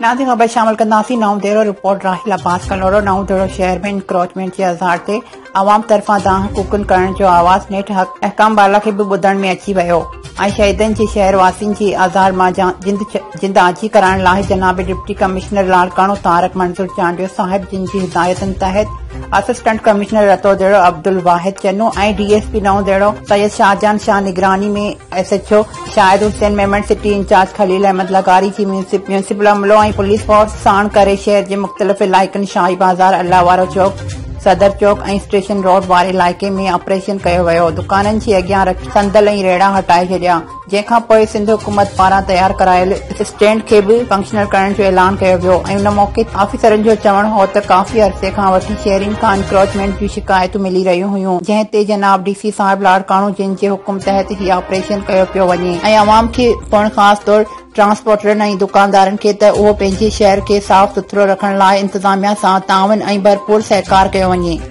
نازي خبر شامل ڪنداسين نئون ديرو، رپورٽ راحيل عباس ڪلهوڙو، نئون ديرو شهر ۾ انڪروچمينٽ جي آزار تي عوام طرفان دانهن ڪوڪن ڪرڻ جو آواز نيٺ احڪام بالا کي به ٻڌڻ ۾ اچي ويو ۽ شهيدن جي شهر واسين جي آزار مان جند آجي ڪرائڻ لاء جناب ڊپٽي ڪمشنر لاڙڪاڻو طارق منظور چانڊيو صاحب جن جي هدايتن تحت assistant commissioner Ratodero Abdul Wahid Channo ۽ D S P Naon Dero Syed Shahjahan Shah نگراني ۾ S H O Shahid Hussain Memon city incharge Khalil Ahmed لغاري جي ميونسپل عملو ۽ پوليس فورس ساڻ ڪري شهر جي مختلف علائقن شاهي بازار، الله وارو چوڪ، صدر چوڪ ۽ اسٽيشن روڊ واري علائقي ۾ آپريشن ڪيو ويو، دڪانن جي اڳيان رکيل صندل ۽ ريڙها هٽائي ڇڏيا، جنهن کان پوء سنڌ حڪومت پاران تيار ڪرايل اسٽينڊ کي به فنڪشنل ڪرڻ جو اعلان ڪيو ويو ۽ ان موقعي تي آفيسرن جو چوڻ هو ته ڪافي عرصي کان وٺي شهرين کان انڪروچمينٽ جون شڪايتون ملي رهيون هيون جنهن تي جناب ڊي سي صاحب لاڙڪاڻو جن جي حڪم تحت هي آپريشن ڪيو پيو وڃي ۽ عوام کي پڻ خاص طور ٽرانسپورٽرن ۽ دڪاندارن کي ته اهو پنهنجي شهر کي صاف سٿرو رکڻ لاء انتظاميا سان تعاون ۽ ڀرپور سهڪار ڪيو وڃي.